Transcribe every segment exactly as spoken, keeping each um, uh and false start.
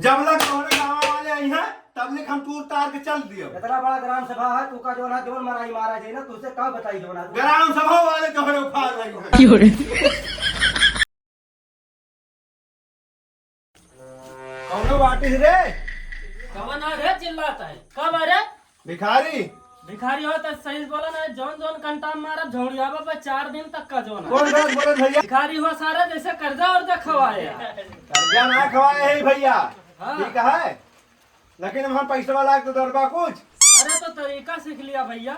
जब लग तोहरे गाँव वाले आई हैं, तब लग हम तूर तार के चल दियो। इतना बड़ा ग्राम सभा है, तू का जोन है, जोन मराई मारा जाए ना, तुझसे का बताई जोन है। ग्राम सभा वाले तोहरे उखाड़ रही हैं। क्यों रे? कौनो बाटिस रे? कवन आ रे चिल्लात है? कब आ रे? भिखारी। भिखारी हो तो सही से बोला ना, जौन जौन कंटाम मारब झौड़ियाबा पे चार दिन तक का जोन है। कौन बात बोले भैया? भिखारी हो सारा जैसे कर्जा उर्जा खवाए। कर्जा ना खवाए है भैया। हाँ। ठीक है, लेकिन हम पैसा वाला तो दरबा कुछ। अरे तो तरीका सीख लिया भैया।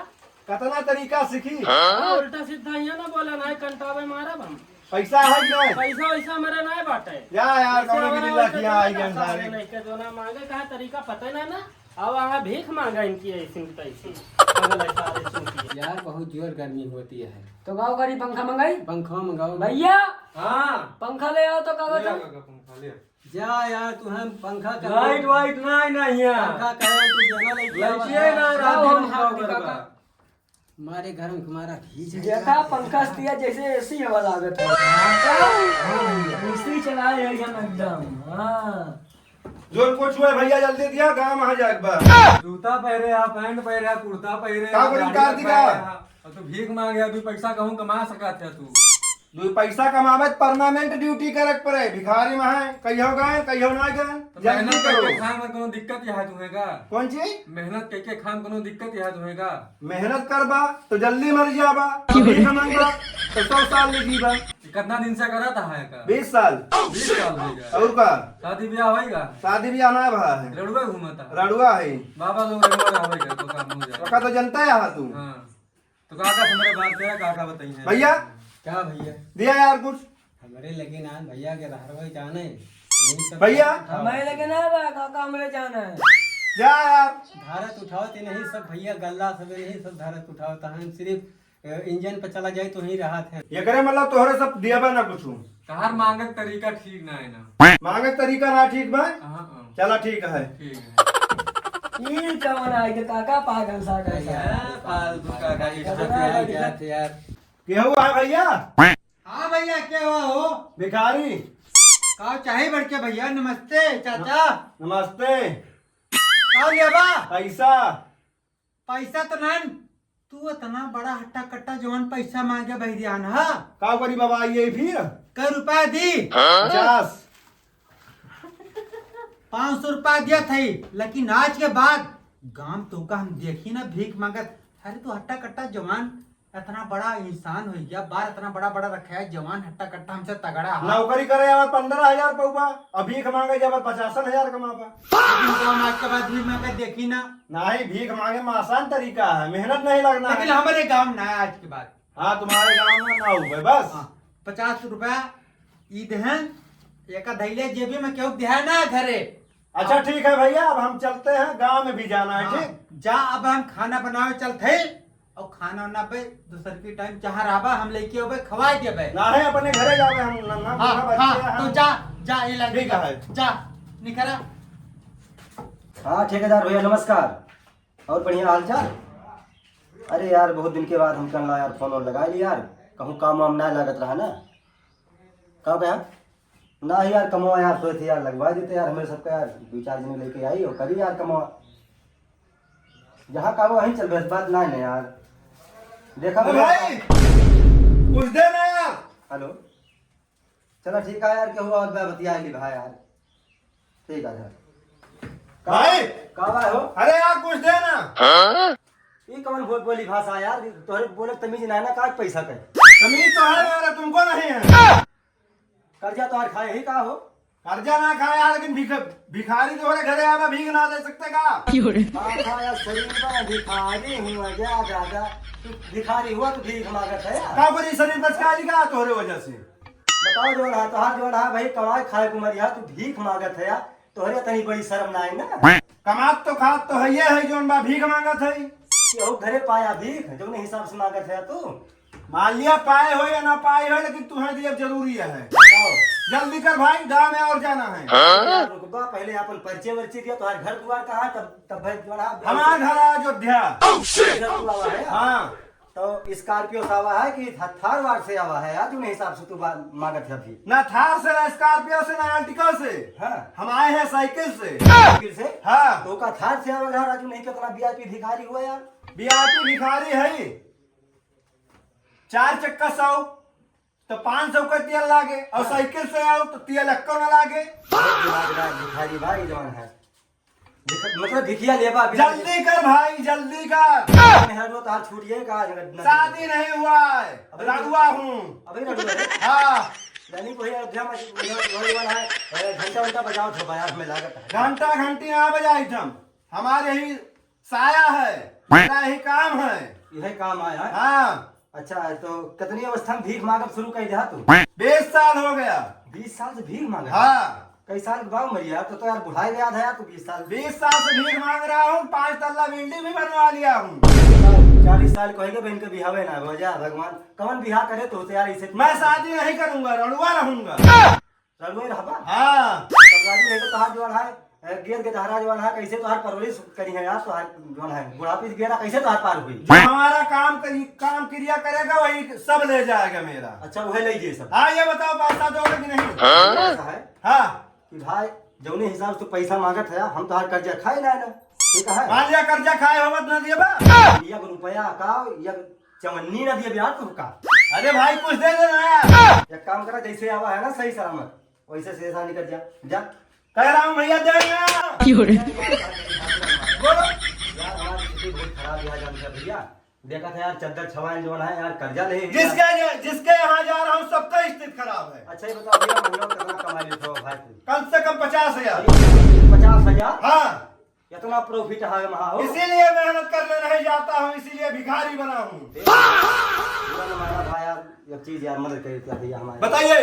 कतना तरीका सीखी? हाँ, उल्टा सीधा हियाँ ना बोला, ना कंटावे मारब हम। पैसा है कि नहीं? पैसा वैसा हमारे नहीं बाटे। जा यार, जैसे कौनो हमारे गिरी वैसे लखिया आई जोना गन सारे। नहीं के जोना मांगे का तरीका पता ना ना। अब वहाँ भीख मांगा इनकी ऐसी तैसी। पागल है सारे चूतिया। यार, बहुत जोर गर्मी होती है। तो गाँव गाड़ी पंखा मंगाई? पंखा मंगाओ। भैया, हाँ। पंखा ले आओ तो कागज ले आओ। काका, पंखा ले आओ। जा यार, तू हम पंखा कर लाइट वाइट ना, ना हिया। पंखा कहे तू जाना लेके लाइट आवा। ये ना, जाओ, रात हम दिन हाथ का दिखा करबा। का। मारे गरम के मारा भीज गया। देखा पंखा दिया जैसे एसी हवा लागत है। एसी चलाए है हम एकदम। हाँ। जोन कुछ हुआ भैया, जल्दी दिया, गाँव में जाए एक बार। जूता पहरे आ, पैंट पहरे आ, कुर्ता पहरे का आ, बोली, गाड़ी कार में दिखा। पहरे आ। और तू भीख मांगे, अभी पैसा कहूँ कमा सकत है तू। दुई पैसा कमावे त permanent duty करे के पड़े। भिखारी में है, कहियो गए, कहियो ना गए। तो जल्दी मेहनत करो। करके खाए में कोनो दिक्कत यहाँ तुम्हें का? कौन चीज? मेहनत करके खाए में कोनो दिक्कत यहाँ तुम्हें का? मेहनत करबा तो जल्दी मर जाबा, अभी कमाबा तो सौ साल ले जीबा। ये कितना दिन से करा था है का? बीस साल। बीस साल हो गया। और का? शादी ब्याह होएगा? शादी ब्याह ना भा है। रड़ुआ घूमता। रड़ुआ है। बाबा लोग रड़ुआ रहा होएगा तो काम हो जाए। ओका तो जनता है तू। हाँ। तो काका से मेरे बात करा, काका बताइए। भैया। क्या भैया? दिया यार कुछ। हमारे लगे ना भैया के रहरवे जाने। यही सब भैया। हमारे लगे ना बा, काका हमारे जाना है। जा यार। भारत उठाओ तो नहीं सब भैया गल्ला सब नहीं सब भारत उठाओ तो हम सिर्फ, अ, इंजन पर चला जाए तो ही रहा थे। एकरे मतलब तोहरे सब दिया बा ना कुछ। तहार मांगे के तरीका ठीक ना है ना। मांगे के तरीका ना ठीक बा? हाँ, हाँ। चला ठीक है। ठीक है। ई कवन आए के काका पागल सा कैसा? अरे, फालतू काका, ये सब यार, यार, यार। केहू है भैया? हाँ भैया, के हुआ हो? भिखारी। का चाही बड़के भैया? नमस्ते चाचा। नमस्ते। का लेबा? पैसा। पैसा तो नहीं, तू इतना बड़ा हट्टा कट्टा जवन पैसा मांगे बहिरियान हा? का करी बाबा, आइए फिर। कै रुपया दी? पचास। पाँच सौ रुपया दिया था, लेकिन आज के बाद गांव तो का हम देखी ना भीख मांगत। अरे तू हट्टा कट्टा जवान, इतना बड़ा इंसान हो गया, बार इतना बड़ा बड़ा रखा है, जवान हट्टा कट्टा हमसे तगड़ा है। नौकरी करे आवे पन्द्रह हजार पउबा, अब भीख मांगे जावे पचासन हजार कमाबा। लेकिन गांव आज के बाद भीख मांगे देखी ना। नहीं, भीख मांगे में आसान तरीका है, मेहनत नहीं लगना लेकिन है। हमारे गांव ना है आज के बाद। हाँ, तुम्हारे गांव में ना हुए बस। हाँ, पचास रुपया ई देहन, एका धैले जेबी में केहू देहा ना घरे। अच्छा, ठीक है भैया, अब हम चलते हैं, गांव में भी जाना है, हाँ, ठीक? जा, अब हम खाना बनावे चलत है, और खाना वाना पे दूसर की टाइम जहाँ रहबा, हम लेके अबे, खवाए देबे। ना है, अपने घरे जाबे हम, ना, ना, हाँ, बूढ़ा बच्चा हाँ, है, तो हम जा, जा, ये लगे ठीक जा, है। जा, निकरा। हाँ, ठेकेदार भैया, नमस्कार। और बढ़िया हालचाल? अरे यार, बहुत दिन के बाद हम कहला यार, फोन और लगा ली यार, कहूँ काम वाम ना लागत रहा ना। का कहा? ना यार, कमवा यार, सोच यार, लगवा देते यार, हमें सबका यार, दो चार जने लेके आई और करी यार कमवा। जहाँ का वो वहीं चल, बस बात ना है यार। देखा अरे भैया। भाई, कुछ दे ना यार। हेलो, चला ठीक है यार, केहू और बा-, बतिया ली भाई यार। ठीक है यार। भाई। का बा हो? अरे यार, कुछ दे ना। ई कवन भो-, बोली भाषा यार? तोहरे बोले तमीज ना है ना, का पैसा पे? तमीज तो है यार, तुमको नहीं है। कर्जा तोहार खाए ही का हो? कर्जा ना खाए यार, लेकिन भिख-, भिखारी तोहरे घरे आवा, भीख ना दे सकते का? क्यों रे? हाँ, हाँ यार, शरीर में भिखारी हुआ, जा दादा, तू भिखारी हुआ, तू भीख मांगत है यार। का बोली, शरीर बचका ली का तोहरे वजह से? बताओ, जोन है, तोहार जोन है भाई, कमाए खाए को मरिया, तू भीख मांगत है यार, तोहरे इतनी बड़ी शर्म ना आई ना? कमात तो खात तो है, ये है जोन बा भीख मांगत है। केहू घरे पाया भीख, जौने हिसाब से मांगत है तू? मान लिया पाए हो या ना पाए हो, लेकिन तुम्हें दिए जरूरी है। बताओ। जल्दी कर भाई, गांव में और जाना है। यार रुक बा, पहले अपन परिचय वर्चय दिया, तुम्हारा घर द्वार कहाँ, तब, तब भाई द्वार। हमारा घर अयोध्या। इधर तू आवा है? हाँ। तो Scorpio से आवा है कि थ-, थार वार से आवा है यार, तूने हिसाब से तू बा-, मांगत है अभी। ना थार से, ना Scorpio से, ना Ertiga से। हाँ। हम आए हैं साइकिल से। साइकिल से? हाँ। तो का थार से आवा यार, राजू नहीं कितना VIP भिखारी हुआ यार। VIP भिखारी है, चार चक्का सौ, तो पाँच सौ का तेल लागे, और हाँ। साइकिल से आओ तो तेल अक्को ना लागे। बहुत दिमागदार भिखारी भाई जवान है। भिख-, मतलब भिखिया लेबा अभी। जल्दी कर भाई, जल्दी कर। मेहर वो तार छूटिए का, अगर ना शादी नहीं हुआ है, अबे रड़ुआ हूँ। अबे रड़ुआ है? हाँ। यानी कोई अयोध्या में वही, वही वाला है, ए, घंटा उंटा बजाओ था बाजार में लागत है। घंटा घंटी ना बजाई हम, हमारे ही साया है, मेरा यही काम है। यही काम आया है? हाँ। अच्छा, तो कितनी अवस्था में भीख मांगब शुरू कर दिया तू? बीस साल हो गया। बीस साल से भीख मांग रहा? हाँ। कई साल के बाद मरिया, तो, तो यार बुढ़ाई गया था यार तू बीस साल। बीस साल से भीख मांग रहा हूँ, पाँच तल्ला बिल्डिंग भी बनवा लिया हूँ। चालीस साल कहेंगे बहन के बिहावे ना हो जा भगवान, कौन बिहा करे तो यार इसे। मैं शादी नहीं करूंगा, रड़ुआ रहूंगा। रड़ुए रहबा? हाँ। तब राजू नहीं तो तहार जवान है, ए, गेर के दहरा जवान है, कैसे तोहार परवरिश करी है यार, तोहार जवान है, बुढ़ापी से गेरा कैसे तोहार पार हुई? जो हमारा काम करी, काम क्रिया करेगा वही सब ले जाएगा मेरा। अच्छा, वही ले जाए सब। हाँ, ये बताओ पैसा दोगे कि नहीं? ऐसा है हाँ। कि भाई जौने हिसाब से पैसा मांगत है, हम तोहार कर्जा खाए ना, ना, ठीक है? मान लिया कर्जा खाए हो मत ना दिए बा। एक रुपया का, एक चवन्नी ना दिए यार तू का। अरे भाई कुछ दे देना यार। एक काम करा, जैसे आवा है ना सही सलामत, वैसे से ऐसा निकल जा, जा। कह रहा हूँ भैया, दे ना। क्यों रे? बोलो। यार, हमारी स्थिति बहुत खराब यहाँ जानते हैं भैया। देखा था यार, चद्दर छवाएं जौन है यार, कर्जा ले है यार। जिसके, जिसके यहाँ जा रहा हूँ, सबका स्थिति खराब है। अच्छा, ये बताओ भैया, महीना में कितना कमा लेते हो भाई तुम? कम से कम पचास हजार। पचास हजार? हाँ। इतना profit है वहाँ हो? इसीलिए मेहनत करने नहीं जाता हूँ, इसीलिए भिखारी बना हूँ। पूरा हमारा भाई यार, एक चीज यार, मदद कर देता भैया हमारे। बताइए।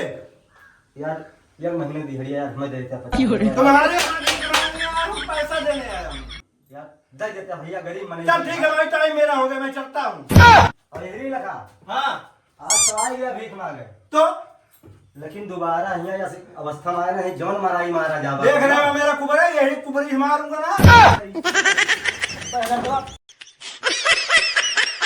यार, एक महीने दिहाड़ी यार, हमें दे देता पचास हजार। तुम्हारे यहाँ भिखारी आया हूँ, पैसा देने आया हूँ। यार, दे देता भैया, गरीब मने चल ठीक है भाई, टाइम मेरा हो गया, मैं चलता हूँ। और यही लगा। हाँ। आज तो आ गया भीख मांगे। तो? लेकिन दोबारा हियाँ ऐसी अवस्था में आए नहीं, जौन मारा ही मारा जावा। देख रहे हो मेरा कुबरा, यही कुबरी मारूंगा ना। पहले तो